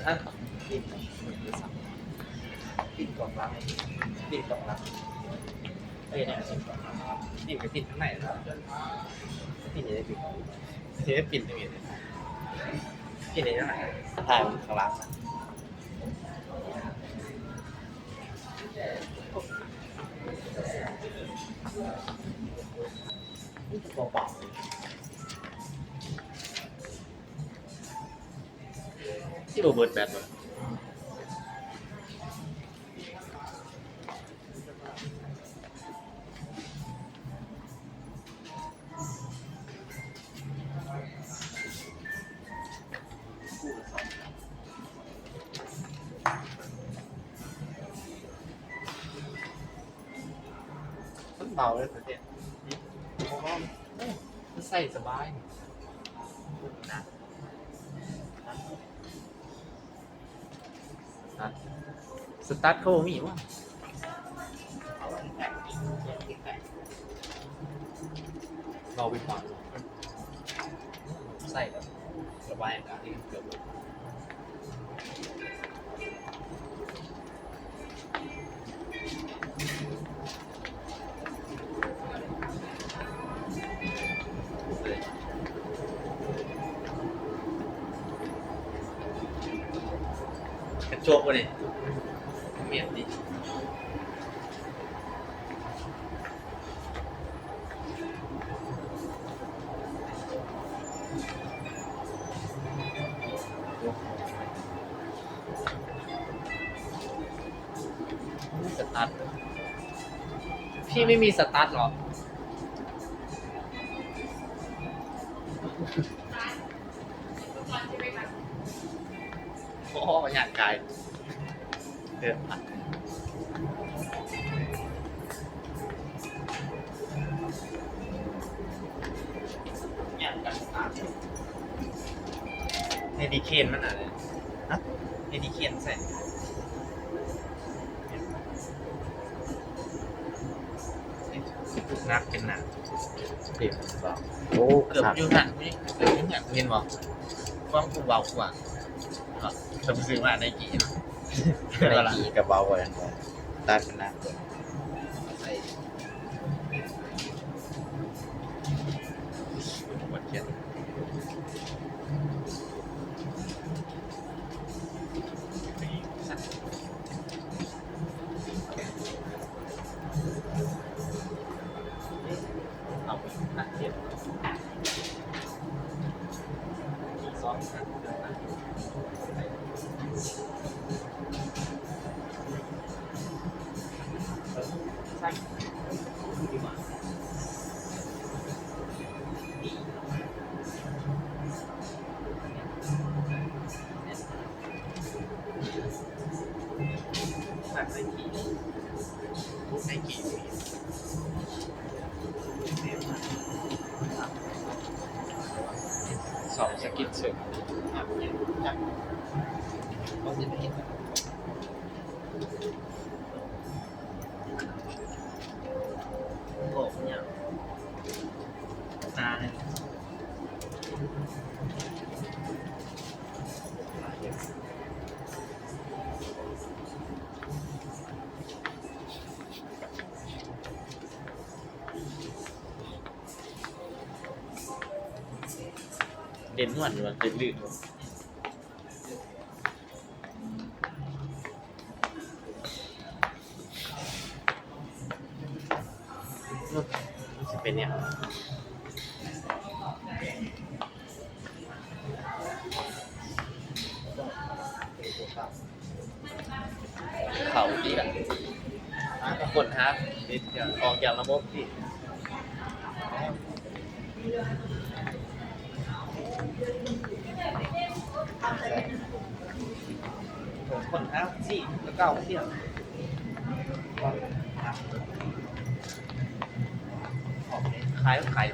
ຫັ້ນ ປິ່ນ ປິ່ນກອງຫຼັງ ປິ່ນກອງຫຼັງ ເອີຍ ນັ້ນ ປິ່ນກອງຫຼັງ ປິ່ນກໍປິ່ນທາງໃນ ປິ່ນໄດ້ ປິ່ນ ເຮັດປິ່ນຈັ່ງນີ້ ປິ່ນໄດ້ຈັ່ງໃດ ຖ່າຍຂ້າງຫຼັງ ມີແຕ່ເບົາໆ ຊິບໍ່ເບິດແບັດບໍ່? ມັນເບົາເລີຍ ໂອ້ ມັນໃສ່ສະບາຍ ໜັກ. ສະຕັດ ສະຕັດເຂົາບໍ່ມີຫວາ? ເວົ້າເປັນຫຍັງ? ໃສ່ແລ້ວສະບາຍອາກາດ ເກືອບ ກະຈົກບໍ່ນີ້? ແມ່ນຕິ? ສະຕັດ ພີ່ໄມ່ມີສະຕັດເຫາະ? ໂອ້ ຍ່າງກາຍ ເດີນຜ່ານ ຍ່າງກາຍສະຕາດ ເຮລິເຄນມັນນະ ຮະ ເຮລິເຄນໃສ່ ໜັກເປັນໜັກ ໂອ້ ເກືອບຢູ່ຫັ້ນ ເກືອບຢູ່ຫັ້ນ ເຫັນບໍ່? ຄວາມກູເບົາກວ່າ ເຂົາໄປຊື້ມາໄນກີ້ ໄນກີ້ກະເບົາກວ່ານັ້ນ ຕັດໜັກ ເອົາໄປຕັດເຈັບ ສອງ ສາມ ສອງສະກິດເສີມ ໂອ້ ຍາກ ນານ ເດັ່ນນວນຢູ່ວ່າ ເດັ່ນລື່ນ. ມັນຊິເປັນຫຍັງ? ເຂົ້າດີລະ ຄົ້ນຫາ ອອກຈາກລະບົບຕິ. ຄົ້ນຫາຊີ້ ແລ້ວກໍເອົາມາທຽບ ຂາຍ ຂາຍ.